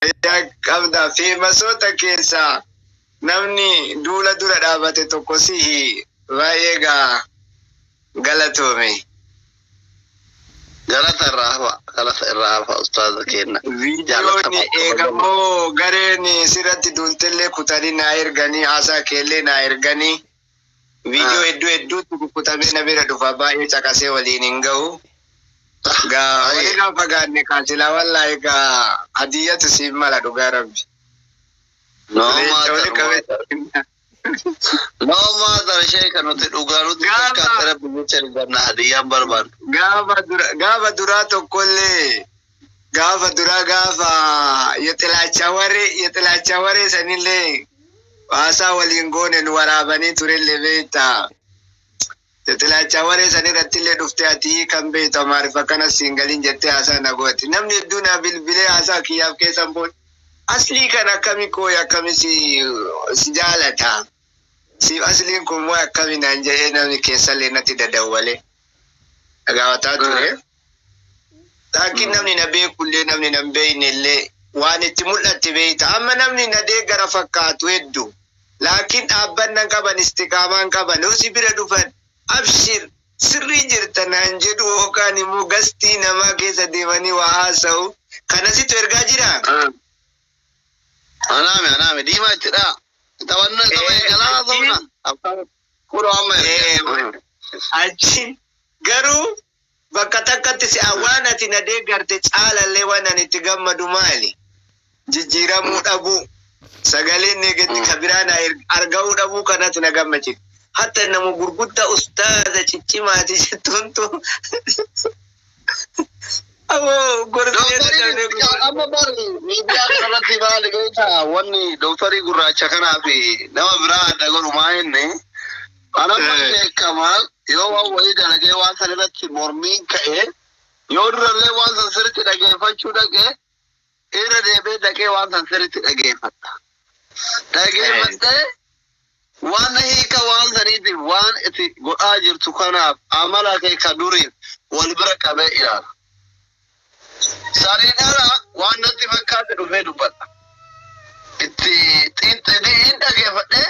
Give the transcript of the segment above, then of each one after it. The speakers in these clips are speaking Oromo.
Fayyaa qabda. Feemasoota keessaa namni duula dura dhaabate tokko sihi, baay'ee gaa galatoome. Galata irraa hafa, galata irraa hafa, ustaaza keenya. Viidiyoon Jaalatamaa. Eegamoo gareen sirratti duultellee kutanii naa erganii, haasaa keellee naa erganii, viidiyoo hedduu hedduutu kukkutamee na bira dhufa, baay'ee caqasee waliin hin gahu. Gaa walirraa fagaanne kaasilaa, wallaahi gaa hadiyyatu siif mala, dhugaa rabbi. No Leenca matter. wali qabee. No matter, sheeka, nuti dhugaa nuti fakkaate rabbi jecha dubbanna, hadiyyaan barbaannu. Gaafa dura, gaafa duraa tokkollee, gaafa duraa, gaafa የጥላቻ ወሬ sanillee haasaa waliin goone nu waraabanii turellee beektaa. የጥላቻ ወሬ sanirrattillee dhuftee ati kan beektu Amaariffa kana siin galin jettee haasaa na goote. Namni hedduu na bilbilee haasaa kiyyaaf keessan booda aslii kan akkami kooyi, akkami si jaalata. Siif asliin kun moo akkami naan jedhee namni keessallee natti dadawwalee dhagaawataa ture. Laakiin namni na beekullee, namni na hin beekne illee waan itti mul'atte beekta. Amma namni na deeggara fakkaatu hedduu. Laakiin dhaabbannan qaban, istiqaamaan qaban, yoo si bira dhufan abshir sirrii jirta naan jedhu, yookaan immoo gastii namaa keessa deemanii waa haasa'u. Kanasitu ergaa jiraa? Anaami, anaami diimaa itti dhaa. Taphannoo tapha eegalaa haasofna. Kunoo amma erga. Achi garuu bakka takkatti si waan ati na deeggarte caalallee waan ani itti gammadu maali? Jijjiiramuu dhabuu, sagaleen neegetti ka biraa na arga'uu dhabuu kanatu na gammachiisa. Hatta nama gurguddaa ustaaza ciccimaati jettuuntu aboo gorsee. Dooktarii amma bari miidiyaa kanarratti maali beektaa, wanni dooktarii gurraacha kanaa fi nama biraa adda godhu maa inni anamma beekamaa yoo waan wayii dalagee waan san irratti mormiin ka'ee, yoo durallee waan san sirriitti dhageeffachuu dhaqee, irra deebi'ee dhaqee waan san sirriitti dhageeffadha. Dhageeffadhee waan hiika waan saniitiif waan itti godhaa jirtu kanaaf amala kee ka duriif wal bira qabee ilaala. Saniin ala waan natti fakkaate dhufee dubbadha. Itti xiinxalii hin dhageeffadhee,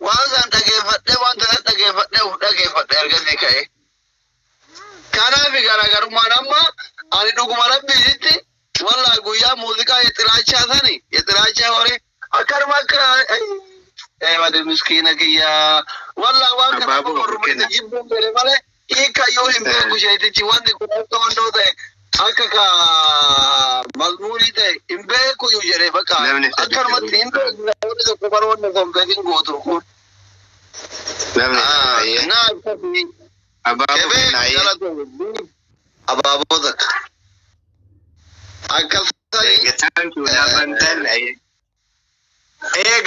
waan san dhageeffadhee, waan sana dhageeffadhee, uf dhageeffadhe ergasii ka'ee. Kanaaf garaagarummaan amma ani dhuguma rabbiitti wallaahi guyyaa muuziqaa የጥላቻ sani የጥላቻ ወሬ akkanuma akka ee miskiina kiyyaa wallaahi waan kana Abaaboo mormite kenna. Jibbuun fedhe malee hiikayyuu hin beeku sheetichi, wanni kun akka wannoo ta'e, akka ka mazmuurii ta'e hin beeku iyyuu jedhee bakka Namni sadi akkanumatti hin beeku, wanni tokko baroonni osoo hin beekin gootu kun. Namni Na akkasii. Abaaboo Kebee kenna. Galatoomii abaaboo takka. Akkasii. Thank you, dhaabantan.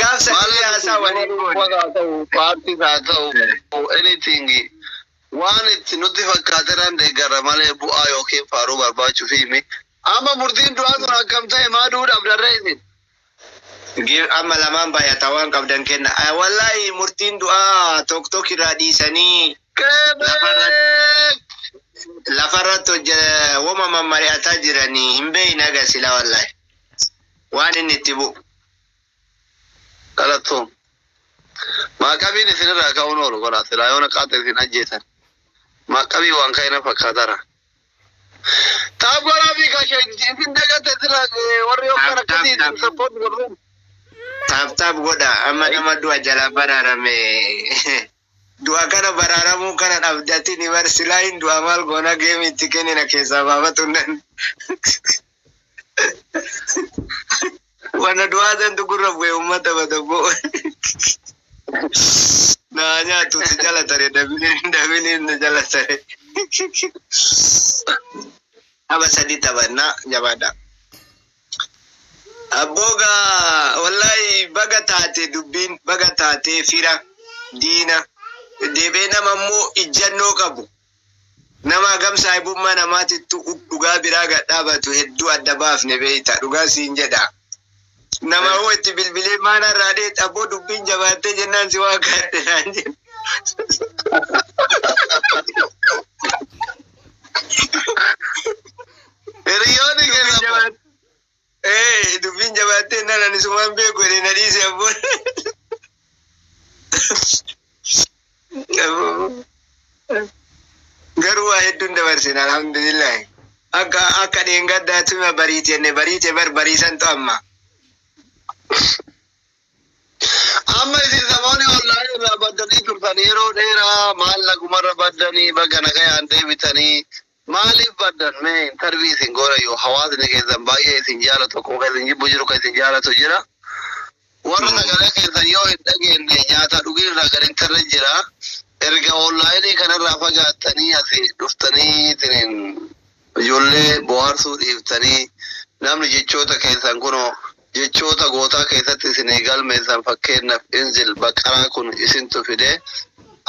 Gaafsa illee haasaa waliin goone. Haa ta'u, paartiis haa ta'u, anything waan itti nutti fakkaateraan deeggarra malee bu'aa yookiin faaruu barbaachuu fi amma murtiin du'aa sun akkam ta'e, maa duudhaaf darree isin. Amma lamaan baay'ata waan qabdan kenna. Wallaahi murtiin du'aa tokko tokko irraa dhiisanii Quebec! Lafarratti hojje woma mammari'ataa jiranii hin beeyne aga sila, wallaahi. Waan inni itti bu'u. Galatoom. Maaqabiin isinirraa ka'uun oolu godha. Silaa yoo naqaate isin ajjeesan. Maaqabii waan ka'e na fakkaatara. Taap godhaa fi kashe isin dagate sila warri yookaan akkasii isin support godhu. Tap tap godha, amma nama du'a jala baraarame. Du'a kana baraaramuu kana dhabdatin bar silaa hin du'a, maal goona, geemi itti kennina keessaa baafatu nan. Wanna du'aa santu gurra bu'e uummata badaboo. Naa nyaatu si jala tare, dabiliin dabiliin na jala tare. Tapha sadi taphannaa, jabaadha. Abboogaa wallahi baga taate, dubbiin baga taate, fira diina deebee nama immoo ijjannoo qabu. Nama hagam saahibummaa namaatittu dhugaa biraa gad dhaabatu hedduu adda baafne beeyta, dhugaa siin jedha. Nama hoo itti bilbilee maana irraa dheet, abboo dubbiin jabaattee jennaan si waa kaadhe naan jedhe. Hiriyoonni Dubbiin keessa jabaattee, dubbiin jabaattee. qabaattee nan ani sumaan beeku jedhee na dhiise abboon. Garuu waa hedduun dabarsine, alhamdulillah. Akka dheengaddaatuma bariite jenne, bariite bar bariisantu amma. Amma isin samoonni online irraa baddanii turtan yeroo dheeraa, maallaqumarra baddanii, baga nagayaan deebitanii. Maaliif baddan? Mee interview isin goora yoo hawaasni keessan baay'ee isin jaalatu, akkuma kan isin jibbu jiru kan isin jaalatu jira. Warra sagalee keessan yoo hin dhageenye nyaata dhugin irraa gad hin tarre jira. Erga online kanarraa fagaattanii asii dhuftanii isiniin ijoollee bohaarsuu dhiiftanii, namni jechoota keessan kunoo jechoota gootaa keessatti isinii galmeessan, fakkeenyaaf inzil baqaraa kun isintu fide.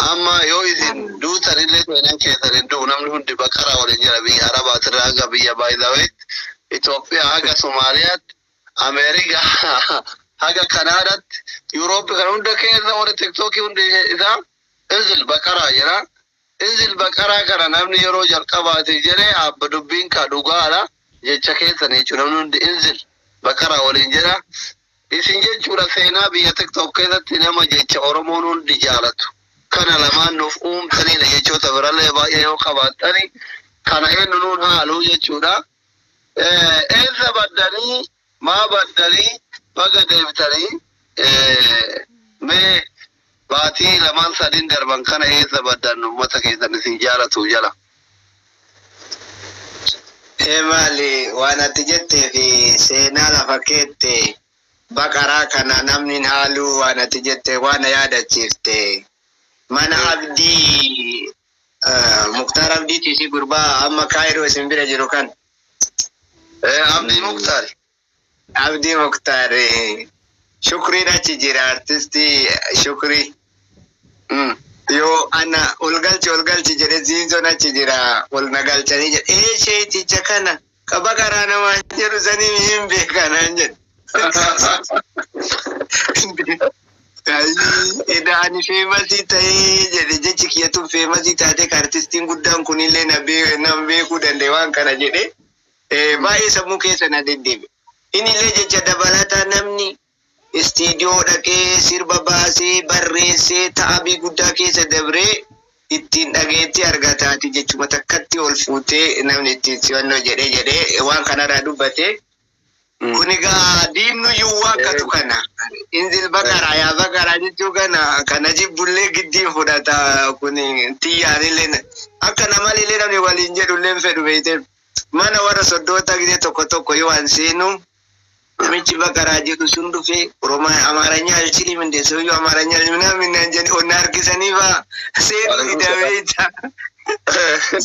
Amma yoo isin duutanillee seenaan keessan hin du'u. Namni hundi baqaraa waliin jira, biyya Arabaatirraa haga biyya Baayizaweetti, Itoophiyaa haga Somaaliyaatti, Ameerikaa haga Kanaadaatti, Yuurooppii kana hunda keessa warri Tiktookii hundi isaa inzil baqaraa jira. Inzil baqaraa kana namni yeroo jalqabaatiif jedhee abba dubbiin ka dhugaadha jecha keessan jechuudha. Namni hundi inzil baqaraa waliin jedha. Isin jechuudha seenaa biyya TikTok keessatti nama jecha Oromoon hundi jaalatu. Kana lamaan nuuf uumtaniidha. Jechoota birallee baay'ee yoo qabaattani kana eenyu nuun haaluu jechuudha. Eessa baddanii, maa baddanii, baga deebitanii? Mee baatii lamaan sadiin darban kana eessa baddan uummata keessan isin jaalatu jala? Ee, maali waan ati jettee fi seenaa lafa keette baqaraa kana namni hin haaluu, waan ati jette waan na yaadachiifte. Mana Abdii, Muktaar Abdiitii si gurbaa amma Kaayiroo isin bira jiru kan. Abdii Muktaar. Abdii Muktaar, Shukriin achi jira, artistii Shukrii. Yoo ana ol galchi ol galchi jedhe, ziinzoon achi jira, ol na galchanii jedhe, ee sheeticha kana ka baqaraa namaan jedhu sanii hin beekanaan jedhe. Eda ani famous ta'ee jedhe, jechi kiyyatuun famous taate ka artistiin guddaan kunillee na beekuu danda'e waan kana jedhe, baay'ee sammuu keessa na deddeebi. Innillee jecha dabalataa namni istiidiyoo dhaqee sirba baasee barreessee ta'abii guddaa keessa dabree ittiin dhageettii argataati, jechuma takkatti ol fuutee namni ittiin si'annoo jedhee jedhee waan kanarraa dubbate. Kun egaa diinnuyyuu waakkatu kana. Inzil baqaraa yaa baqaraa jechuu kana kana jibbullee giddiin fudhata, kun xiyyaanillee akka namalillee namni waliin jedhullee hin fedhu beeyte. Mana warra soddoota gisee tokko tokko yoo an seenu namichi baqaraa jedhu sun dhufe, Oromaa Amaaranya አልችልም እንደ ሰውዬው አማርኛ ምናምን jedhani onna harkisanii faa seenuu dida beeyta.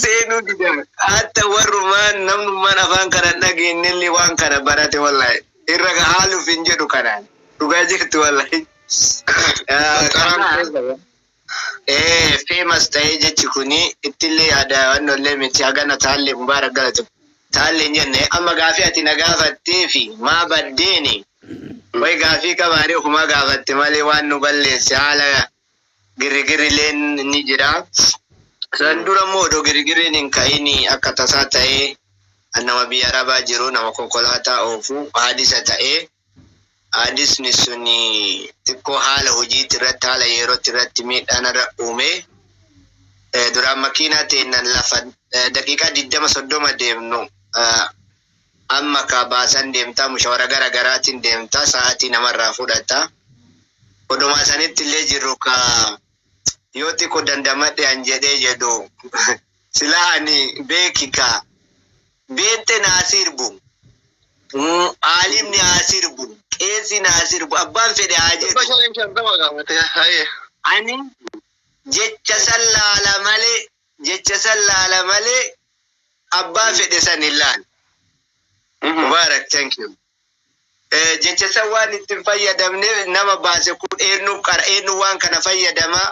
Seenuu dida. Hatta warrumaan namnummaan afaan kana hin dhageenyellee waan kana barate, wallahi. Irra haaluuf hin jedhu kanaan. Dhugaa jirtu, wallahi. Kanaaf famous ta'ee jechi kuni ittillee yaada wannollee miti, hagana taallee mubaarak galatu. Taallee hin jenne. Amma gaafii ati na gaafattee fi maa baddeeni way gaafii qabaaree ofumaa gaafatte malee, waan nu balleesse haala girigirileen ni jira. San dura immoo odoo girigiriin hin ka'in akka tasaa ta'ee nama biyya Arabaa jiru, nama konkolaataa oofu haadisa ta'ee, haadisni sun xiqqoo haala hojiitti irratti, haala yerootti irratti miidhaan irra uume. Duraan makiinaa teennan lafa daqiiqaa 20 30 deemnu amma ka baasan deemtaa, mushawara gara garaatiin deemtaa, sa'aatii namarraa fudhata. Odumaa sanitti illee jirru ka yoo xiqqoo dandamadhe an jedhee jedhu, silaa ani beeki ka beente naa sirbu, aalimni haa sirbu, qeessi naa sirbu, abbaan fedhe haa jedhu. 550 gaafate. Haye. Ani jecha san laala malee, jecha san laala malee abbaa fedhe san hin laalu. Mubarak, thank you. Jecha san waan ittiin fayyadamneef nama baase kun eenyu qara, eenyu waan kana fayyadama,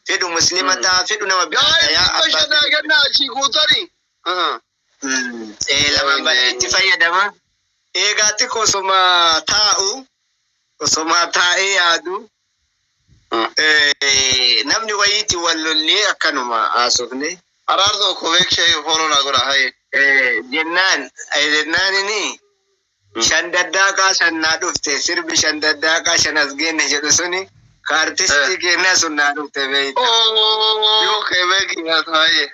fedhu muslima ta'a, fedhu nama biraa Guys, ta'a. 500 Abbaa kennaa achii guutanii. Lamaan bara itti fayyadama. Eegaa xiqqoo osoma taa'u, osoma taa'ee yaadu, namni wayiitti wal lollee akkanuma haasofne. Araarso kobeek shee follow na godha. Haye. Jennaan jennaanini Shandaddaaqa san naa dhufte, sirbi shandaddaaqa shan as geenne jedhu suni ka artistii keenyaa sun naa dhufte beeyta. Oh, Quebec baay'ee.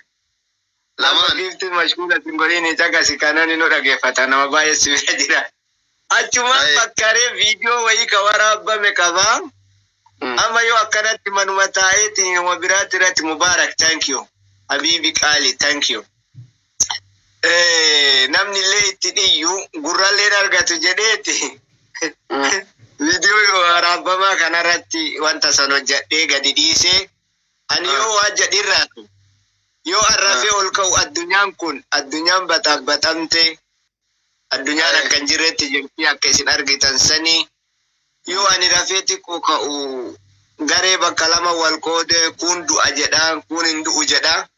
Amma Lamaan. giiftiin mashguula sin godhiin caqasi kanan nu dhageeffata, nama baay'ee si bira jira. Achumaan bakkaree viidiyoo wayii ka waraabame qabaa. Amma yoo akkanatti manuma taa'eetiin nama biraatti irratti. Mubaarak, thank you. Habiibi qaali, thank you. Namni illee itti dhiyyu gurralleen argatu jedheeti. Viidiyoo waraabamaa kanarratti wanta san hojjedhee gadi dhiisee, ani yoo waan jedhirraatu yoo arrafee ol ka'u, addunyaan kun addunyaan baxabbaxamte, addunyaan akka hin jirretti jirti, akka isin argitan sanii. Yoo ani rafee xiqqoo ka'u, garee bakka lama wal qoode, kun du'a jedha, kun hin du'u jedha.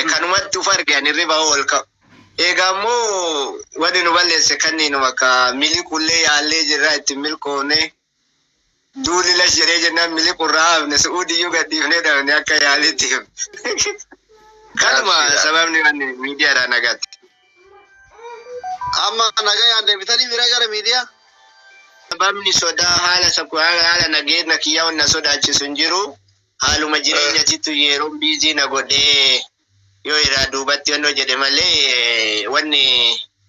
Kanumatti uf arge ani riba ol ka'u. Egaa immoo wanni nu balleesse kanniinuma akka miliqullee yaallee jirra, itti milkoone. Duuli lash jedhee jennaan miliqurraa hafne, Su'uudiyyuu gadhiifnee dhabne akka yaalitti. Kanuma sababni wanni miidiyaadhaan nagaatti. Amma nagayaan deebitanii bira gara miidiyaa? Sababni sodaa haala sakku haala nageenya kiyyaa wanna sodaachisu hin jiru. Haaluma jireenyatitu yeroo busy na godhee yoo irraa duubatti wannoo jedhe malee, wanni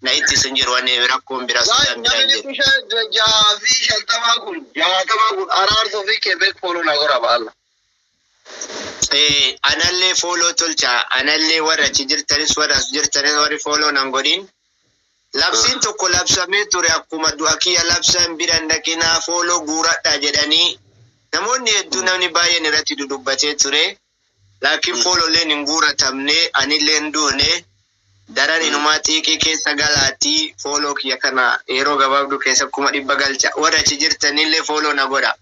na ittisu hin jiru, wanni rakkoon biraa sodaan biraa hin Namni jiru. bishaan 650 kun 60 kun Araarsoo fi Quebec follow na godha baala. Anallee follow tolcha, anallee warra achi jirtanis, warra as jirtanis, warri follow nan godhin. Labsiin tokko labsamee ture, akkuma du'a kiyya labsan biran dhaqinaa follow guuradha jedhanii namoonni hedduu, namni baay'een irratti dudubbatee ture. Laakiin followleen hin guuratamne, anillee hin duune. Daran inumaa xiiqii keessa galaatii follow kiyya kana yeroo gabaabduu keessa 100,000 galcha. Warra achi jirtanillee follow na godha.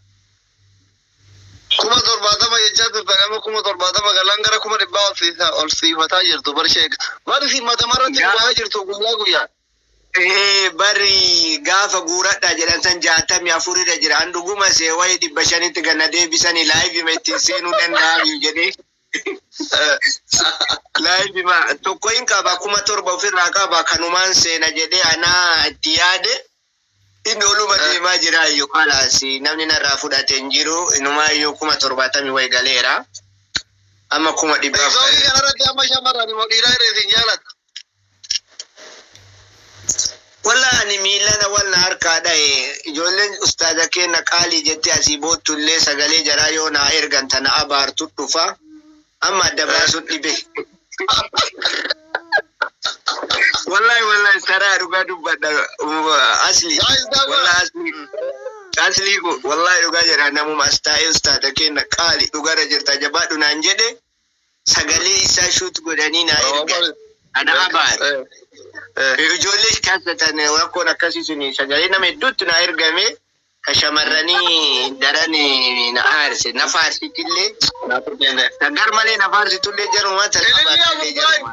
70,000 jechaa turte, nama 70,000 galaan gara 100,000 ol siifataa jirtu bar sheek. Bari si matamarratti ba'aa jirtu guyyaa guyyaan. Bari gaafa guuradha jedhan san 64rra jira. An dhuguma see wayi 500tti ganna deebisanii livema ittiin seenuu danda'anii jedhee. Livema tokko hin qaba, 7,000 ofirraa qaba, kanumaan seena jedhee anaa itti yaade. Inni oluma deemaa jira iyyuu, kalaas namni narraa fudhate hin jiru, inumaa iyyuu 70,000 wayi galeera. Amma 100,000. TikTokii kanarratti amma shamarran immoo dhiiraa irra isin jaalatu. Walla ani miilana wal na harkaa dhahe, ijoolleen ustaaza keenya qaalii jettee asii boottullee sagalee jaraa yoo naa ergan tana abaartu dhufa. Amma adda baasuun dhibe. Wallahi wallahi, saraa dhugaa dubbadha asli. Wallahi asli. Asli wallahi dhugaa jedha, namuma as taa'ee ustaaza keenya qaali dhugarra jirta jabaadhu naan jedhe, sagalee isaa shoot godhanii naa ergan. Ana abaar. Ijoollee kaasatan rakkoon akkasii suni sagalee nama hedduutti naa ergame, ka shamarranii daran na aarse, na faarsitillee, gar malee na faarsitullee jaruma tan abaartillee jaruma.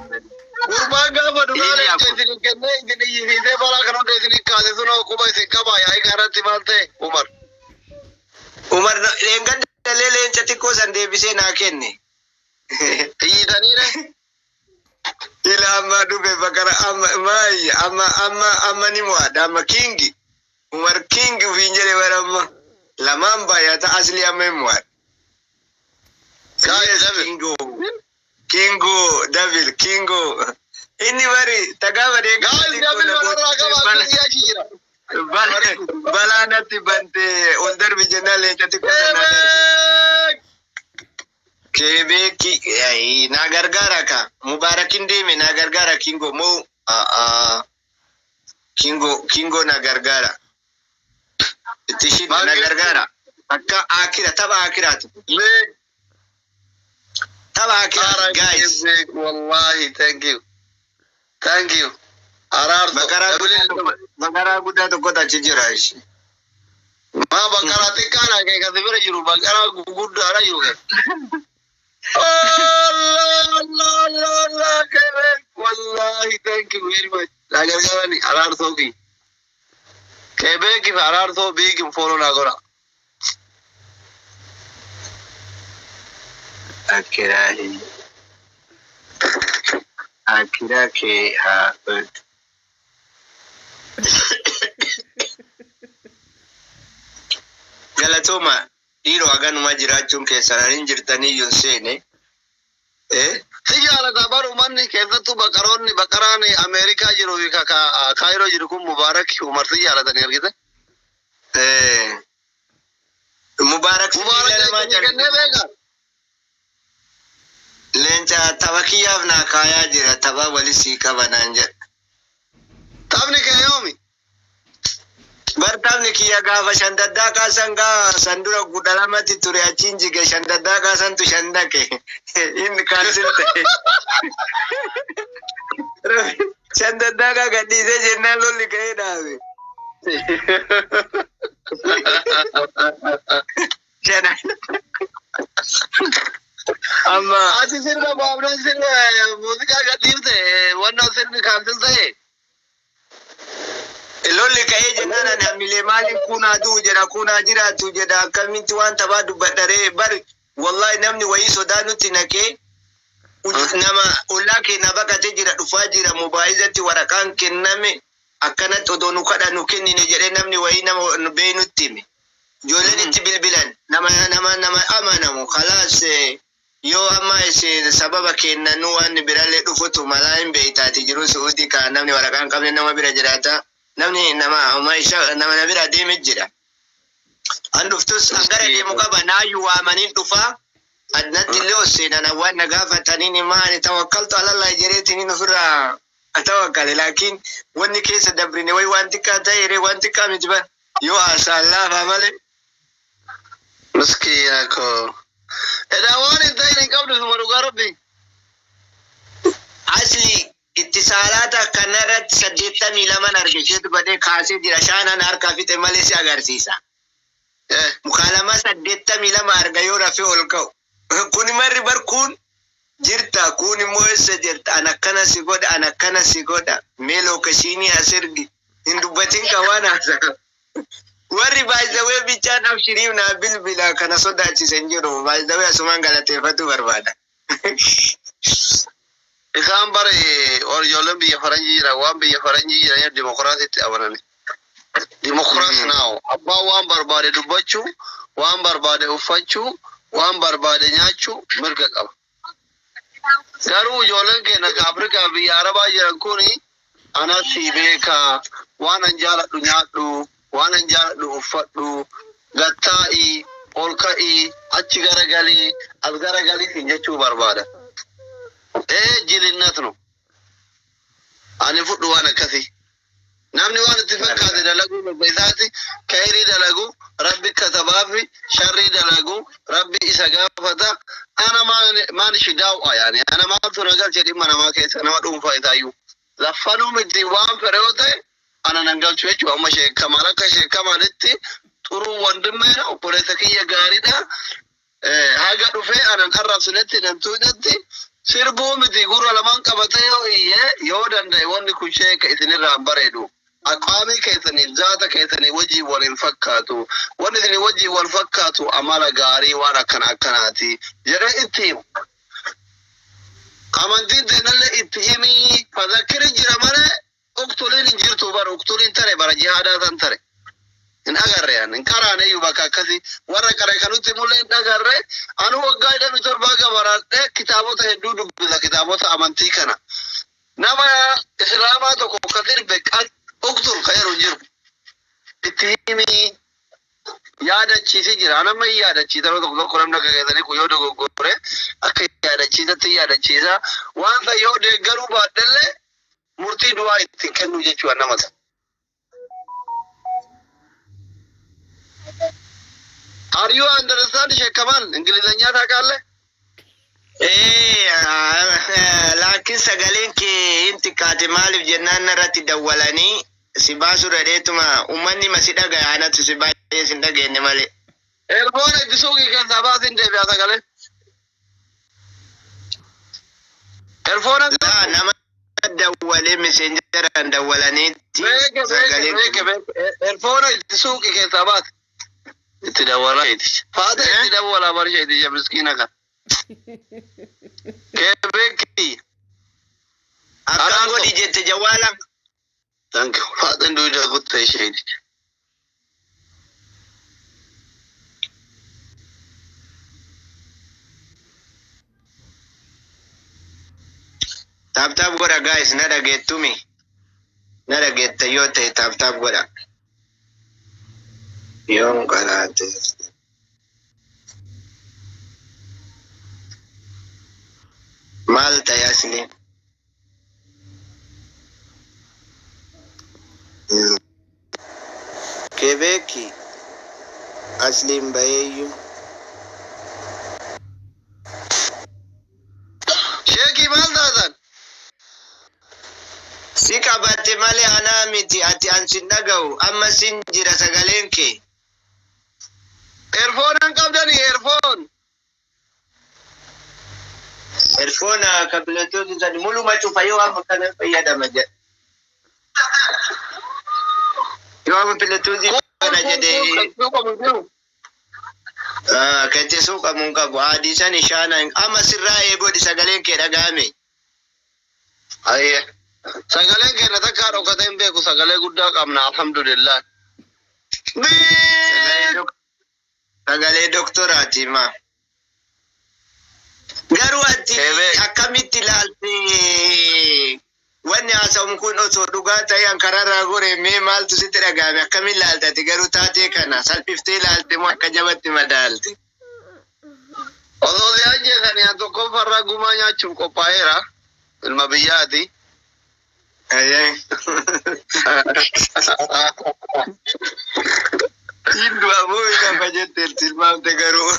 Gurbaan gaafa duraa Ilillee leenca afur. isin kennee isin iyyisiisee balaa kan hunda isin kaase sun quba isin qaba, yaa'ii kanarratti maal ta'e Umar? Umar leengaddalee leenca xiqqoo san deebisee naa kenne. Iyyitaniire? Ila amma dhufe bakara amma maayi amma amma amma ni mo'adha, amma kingi Umar kingi ufiin jedhe, bara amma lamaan baay'ata, asli amma hin mo'adha. Guys, Yes, David. Kingo. Kingo, David, Kingo. Inni bari tagaaba Guys, David walirraa qaba akka iyyaa jira. Balaa natti bante ol darbi jennaan leenca xiqqoo sanaa darbe. Quebec! Kebeeki naa gargaara ka Mubaarakin deeme naa gargaara, Kingo moo Kingo, Kingo na gargaara. Itti shidda na gargaara. Akka akira tapha akiraati. Big Tapha akiraati guys. Big wallahi, thank you. Thank you. Araarso. Bakaraa guddaa tokko, bakaraa guddaa tokkotu achi jira ishi. Maa bakaraa xiqqaadha kee kasi bira jiru, bakaraa guguddaadha jiru kee. Allah Allah Allah Allah, Quebec wallahi, thank you very much. Na gargaarani Araarsoo ki. Quebec fi Araarsoo big follow na godha. Akiraa akiraa kee haa. Galatooma dhiiroo haganuma jiraachuun keessan hin jirtaniyyuu hin seene. Si jaalata bar uummanni keessattuu baqaroonni baqaraan Ameerikaa jiruu fi Kaayiroo jiru kun Mubaarak Umar si jaalatanii argite. Mubaarak Mubaarak kennee beeka. Leenca tapha kiyyaaf naa kaayaa jira tapha wali sii qaba naan jedha. Taphni kee yoomi? Bar taphni kiyya gaafa shandaddaa kaasan gaa san dura 12tti ture achiin jige shandaddaa kaasantu shan dhaqe. Inni cancel ta'e. Shandaddaa kaa gadhiisee jennaan lolli ka'ee dhaabe. Shana. Amma Ati sirba baafnaan sirba muuziqaa gadhiifte wannan sirbi cancel ta'e. Lolli ka'ee jennaan ani hamilee maaliif kunaa du'u jedha kunaa jiraatu jedha akkamitti waan taphaa dubbadharee bari wallahi namni wayii sodaa nutti naqee nama ollaa keenya baqatee jira dhufaa jira mobaayilatti waraqaan kenname akkanatti odoo nu kadha nu kennine jedhee namni wayii nama beeynutti hime. Ijoolleen itti bilbilan nama nama nama amanamu khalaas yoo amma isin sababa kennanuu waan birallee dhufutu malaa hin beeytaati jiru Su'uudii ka namni waraqaa hin qabne nama bira jiraata. Namni nama isa nama na bira deeme jira. An dhuftus an gara deemu qaba naayyuu waamaniin dhufaa. Natti illee ol seenan waan na gaafataniin maali tawakkaltu alallah jedheetiin ofirraa tawakkale laakiin wanni keessa dabrine wayi waan xiqqaa ta'e waan xiqqaa miti ban yoo haasaan laafaa malee. Miskiina koo. Edaa waan hin ta'in hin qabdu suma dhugaa rabbi. Asli itti saalaata kanarratti 82 arge isheetu godhee kaasee jira shaanan harkaa fixe malee si agarsiisa. Mukaalamaa 82 arga yoo rafee ol ka'u. Kun marri bar kun jirta kun immoo eessa jirta an akkana si godha an akkana si godha mee location as ergi hin dubbatin ka waan haasa'a. Warri baay'isawee bichaan abshiriif naa bilbila kana sodaachise hin jiru baay'isawee asumaan galateeffatu barbaada. Isaan bare ijoolleen biyya faranjii jiran waan biyya faranjii jiraniif dimokiraasiitti amanani. Dimokiraasi naaw abbaan waan barbaade dubbachuu, waan barbaade uffachuu, waan barbaade nyaachuu mirga qaba. Garuu ijoolleen keenya ka Afrikaa biyya Arabaa jiran kuni anas si beekaa waan an jaaladhu nyaadhu, waan an jaaladhu uffadhu, gattaa'ii, ol ka'ii, achi garagalii, as garagalii siin jechuu barbaada. Ee jilinnat nu. Ani fudhu waan akkasii. Namni waan itti fakkaate dalaguu mirga isaati. Kayrii dalagu rabbi katabaafi sharrii dalagu rabbi isa gaafata. Ana maan ishi daaw'a yaani ana maaltu na galche dhimma namaa keessa nama dhuunfaa isaayyuu. Laffanuu miti waan fedhe yoo ta'e ana nan galchu jechuudha. Amma sheekamaal akka sheekamaalitti xuruu wandimmeedha obboleessa kiyya gaariidha. Haga dhufee anan arrabsinetti nan tuunetti sirbuu miti gurra lamaan qabatee yoo iyye yoo danda'e wanni kun sheeka isinirraa hin bareedu. Aqwaamii keessaniif zaata keessanii wajjiin wal hin fakkaatu. Wanni isinii wajjiin wal fakkaatu amala gaarii waan akkana akkanaati jedhee itti himu. Amantiin teennallee itti himii fadhakkiri jira malee uqtuliin hin jirtu bara uqtuliin tare bara jihaadaa san tare. Hin agarre an hin qaraaneyyuu bakka akkasii warra qare kan nutti himullee hin agarre anu waggaa 27 gabaradhe kitaabota hedduu dubbisa kitaabota amantii kana. Nama islaamaa tokko ka sirbe uqtul ka jedhu hin jiru. Itti himii yaadachiisi jira. An amma hin yaadachiisa yeroo tokko tokko namni akka keessanii kun yoo dogoggore akka yaadachiisatti hin yaadachiisa. Waan san yoo deeggaruu baadhellee murtii du'aa ittiin kennuu jechuudha nama sana. Are you understand Sheikh Kamal? እንግሊዝኛ ታውቃለህ? Laakiin sagaleen kee hin xiqqaate maaliif jennaan narratti dawwalanii si baasuu dhadheetuma uummanni ma si dhagaya anatu si baay'ee sin dhageenye malee. Earphone itti suuqii keessaa baasin deebi'a sagalee. Earphone Laa nama dawwalee messengeraan dawwalaniitti beeke beeke sagaleen beeke beeke. Earphone itti suuqii keessaa baasi. Itti dawwalaa iticha. Faata itti dawwalaa barsha iticha miskiina kan. Kee beeki. Akkam godhi jette jawwaala. Thank you. Faaxeen duudaa kuttee isheeti. Tap tap godha guys, na dhageettumi. Na dhageetta yoo ta'e tap tap godha. Yoon qaraate. Maal ta'e asli? Kebeeki asliin baheeyyuu. Sheekii maal taatan? Si qabatte malee anaa miti, ati an sin dhaga'u, amma sin jira sagaleen kee. Earphone hin qabdanii, earphone. Earphone ka Bluetooth san muluma cufa yoo amma kana fayyadama jedha. Yoo amma Bluetooth kana jedhee akka itti suuqamu hin qabu. Adii san ishaana amma sirraa eegodhi, sagaleen kee dhaga'ame. Ayyee. Sagaleen keenya takkaa dhokatee hin beeku, sagalee guddaa qabna, alhamdulillah. Sagalee doktoraati ma. Garuu ati akkamitti ilaalte? Wanni haasa'u kun osoo dhugaa ta'e an karaarraa gore, mee maaltu sitti dhaga'ame? Akkamiin ilaalte ati garuu taatee kana salphiftee ilaalte moo akka jabatti madaalte? Osoo si ajjeesanii an tokkoffarraa gumaa nyaachuuf qophaa'eera. Ilma biyyaati. Ayyee. Hindu ammoo lafa jettee tilmaamte garuu.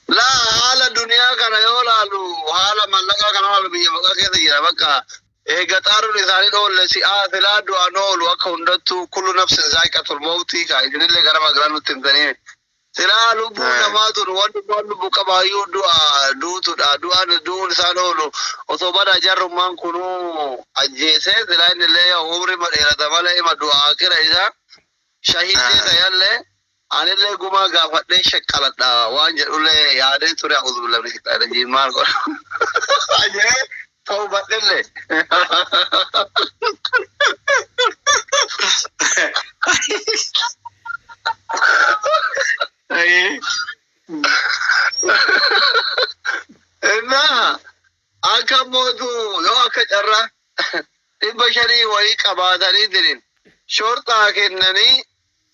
Laa, haala duniyaa kana yoo laalu, haala mallaqaa kana laalu, biyya maqaa keessa jira bakka eega xaaruun isaanii dhoolle si'aa silaa du'aan oolu akka hundattuu kullu nafsin zaa'iqatul mawtii kaa isinillee gara magaalaa nutti himtanii silaa lubbuu namaa tun wanni waan lubbu qabaayyuu du'a duutudha, du'aan du'uun isaan oolu. Osoo bada jarrummaan kunuu ajjeesee silaa inni illee umri ma dheerata malee ima du'a akira isaa shahidee ta'allee anillee gumaa gaafadhee shaqqaladha waan jedhullee yaadee ture. A'uudhu billahi mina shayxaani rajiim, maal godha ajee tawbadhellee. Ayyee. Innaa akka mootu yoo akka carraa 500 wayii qabaatanii jirin shorxaa kennanii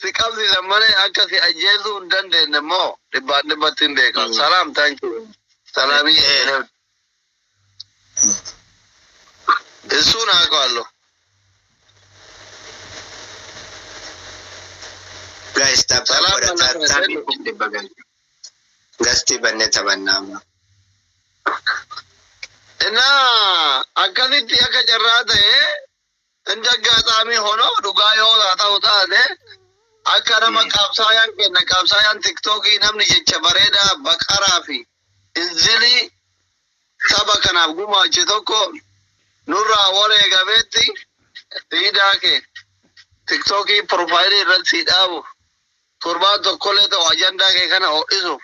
si qabsiisan malee akka si ajjeesuu hin dandeenye immoo dhibbaan dhibbatti hin beekan. Salaam, thank you. Salaamii እሱን አውቀዋለሁ። Guys, tap tap ሰላም godha. አለፈ። Tap tap gasti bannee taphannaa amma. እና akkasitti akka carraa ta'e እንደ አጋጣሚ ሆኖ dhugaa yoo ta'u taate akka nama qabsaayaan kenna qabsaayaan Tiktookii namni jecha bareedaa baqaraa fi inzilii saba kanaaf gumaache tokko nurraa wareegameetti siidaa kee Tiktookii profile irratti sii dhaabu torbaan tokkollee ta'u ajandaa kee kana ho'isuuf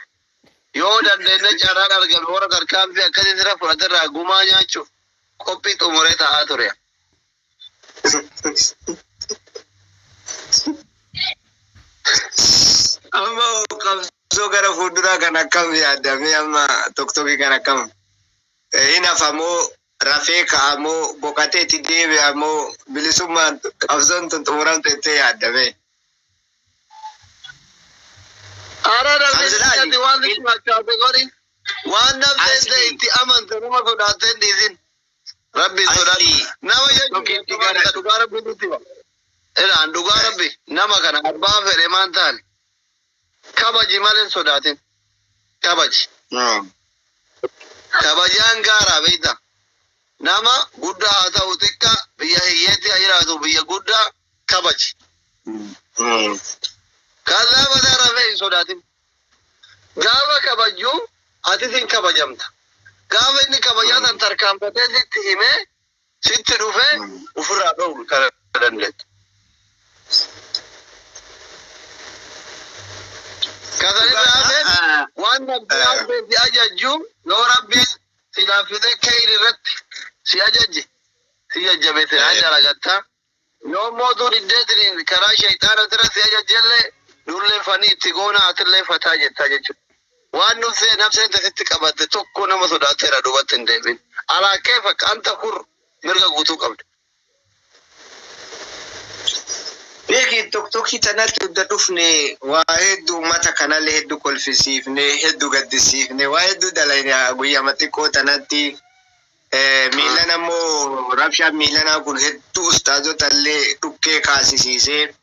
yoo dandeenye carraan argame warra tarkaanfii akkasii sirra fudhaterraa gumaa nyaachuuf qophii xumuree ta'aa ture. Amma qabsoo gara fuulduraa kan akkam yaadamee amma Tiktookii kan akkam hin hafamoo, rafee ka'amoo, boqotee itti deebi'amoo, bilisummaan qabsoon tun xumuramte jettee yaadamee? Ara Abdullahi. dandeettii waan sitti fakkaate godhi. Waan nafseen itti amante nama sodaattee hin dhiisin. Rabbi sodaadhu. Asli Nama Tokkitti jechuun gara dhugaa Rabbi nutti hima. Ilaan dhugaa Rabbi nama kana abbaa fedhe maan ta'an kabaji malee hin sodaatin. Kabaji. Kabajaan gaaraa beekta. Nama guddaa haa ta'u xiqqaa, biyya hiyyeetti haa jiraatu biyya guddaa, kabaji. ከዛ በተረፈ hin sodaatin. Gaafa kabajuu atis hin kabajamta. Gaafa inni kabajaa san tarkaanfatee sitti himee sitti dhufee ofirraa dhoowwu kana dandeetta. Kasanirraa hafeen waan nabbi si ajajju yoo Rabbiin si laaffisee kayri irratti si ajajje. Si jajjabeessinaa dalagatta. Yoo immoo diddeetiniin karaa shayxaana tira si ajajjellee nullee fanii itti goona atillee fataa jettaa jechuudha. Waan nufsee nafseen sitti qabatte tokko nama sodaateera duubatti hin deebin. Alaa keefa anta hur mirga guutuu qabda. Beeki, tokkokkii tanatti hudda dhufne waa hedduu uummata kanallee hedduu kolfisiifne, hedduu gaddisiifne, waa hedduu dalayne guyyaa xiqqoo tanatti. Miilan ammoo rabshaan miilanaa kun hedduu ustaazota illee dhukkee kaasisiisee.